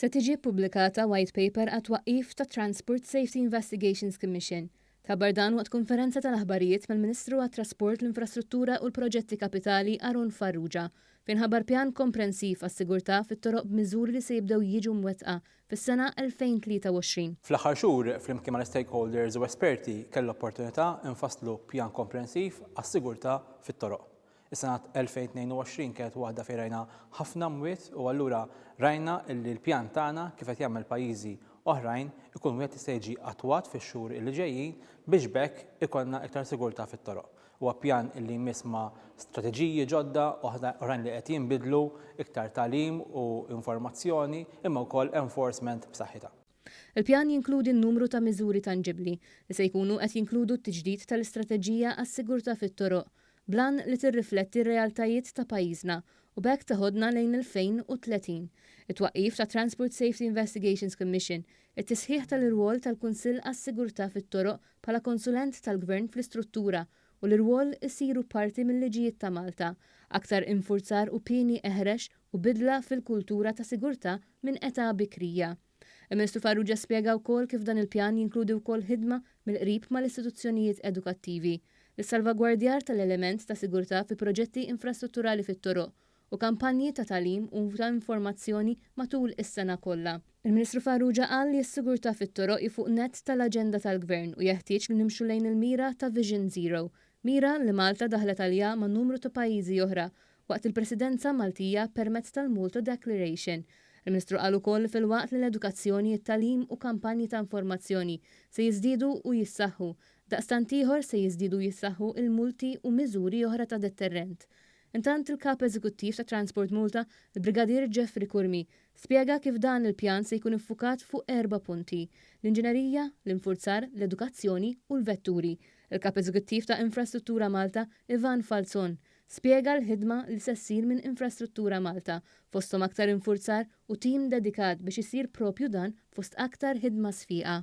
Se tiġi ppubblikata White Paper għat-twaqqif ta' Transport Safety Investigations Commission. Tħabbar dan waqt konferenza tal-aħbarijiet mill-Ministru għat-Trasport, l-Infrastruttura u l-Proġetti Kapitali Aaron Farrugia, fejn ħabbar pjan komprensiv għas-sigurtà fit-toroq b'miżuri li se jibdew jiġu mwettqa fis-sena 2023. Fl-aħħar xhur, flimkien mal-istakeholders u esperti, kellna l-opportunità nfasslu pjan komprensiv għas-sigurtà fit-toroq. Is-sena 2022 kienet waħda fejn rajna ħafna mwiet u allura rajna illi l-pjan tagħna kif qed jagħmel pajjiżi oħrajn ikun wieħed jista' jiġi attwat fix-xhur illi ġejjin biex b'hekk ikollna iktar sigurtà fit-toroq. Huwa pjan illi jmiss ma' strateġiji ġodda, oħrajn li qed jinbidlu, iktar tagħlim u informazzjoni imma wkoll enforcement b'saħħitha. Il-pjan jinkludi numru ta' miżuri tanġibbli li se jkunu qed jinkludu t-tiġdid tal-istrateġija għas-sigurtà fit-toroq bl-għan li tirrifletti r-realtajiet ta' pajjiżna u b'hekk teħodna lejn 2030, it-twaqqif ta' Transport Safety Investigations Commission, it-tisħiħ tal-irwol tal-Kunsill għas-Sigurtà fit-Toroq bħala konsulent tal-Gvern fl-istruttura u l-irwol isiru parti mil-liġijiet ta' Malta, aktar infurzar u pieni eħrex u bidla fil-kultura ta' sigurtà minn età bikrija. Il-Ministru Farrugia spjega wkoll kif dan il-pjan jinkludi wkoll ħidma mill-qrib mal-istituzzjonijiet edukattivi, l-issalvagwardjar tal-element ta' sigurtà fi proġetti infrastrutturali fit-toroq u kampanji ta' tagħlim u ta' informazzjoni matul is-sena kollha. Il-Ministru Farrugia qal li s-sigurtà fit-toroq hi fuq nett tal-aġenda tal-Gvern u jeħtieġ li nimxu lejn il-mira ta' Vision Zero, mira li Malta daħlet għaliha ma' numru ta' pajjiżi oħra waqt il-Presidenza Maltija permezz tal-Malta Declaration. Il-Ministru qal ukoll li filwaqt li l-edukazzjoni, it-tagħlim u kampanji ta' informazzjoni se jiżdiedu u jissaħħu, daqstant ieħor se jiżdiedu u jissaħħu il-multi u miżuri oħra ta' detterrent. Intant il-Kap Eżekuttiv ta' Transport Malta, il-Brigadier Jeffrey Curmi, spjega kif dan il-pjan se jkun iffukat fuq erba' punti, l-inġinerija, l-infurzar, l-edukazzjoni u l-vetturi. Il-Kap Eżekuttiv ta' Infrastruttura Malta, Ivan Falzon, Spjega l-ħidma li se ssir minn Infrastruttura Malta, fosthom aktar infurzar u tim dedikat biex isir propju dan fost aktar ħidma sfiqa.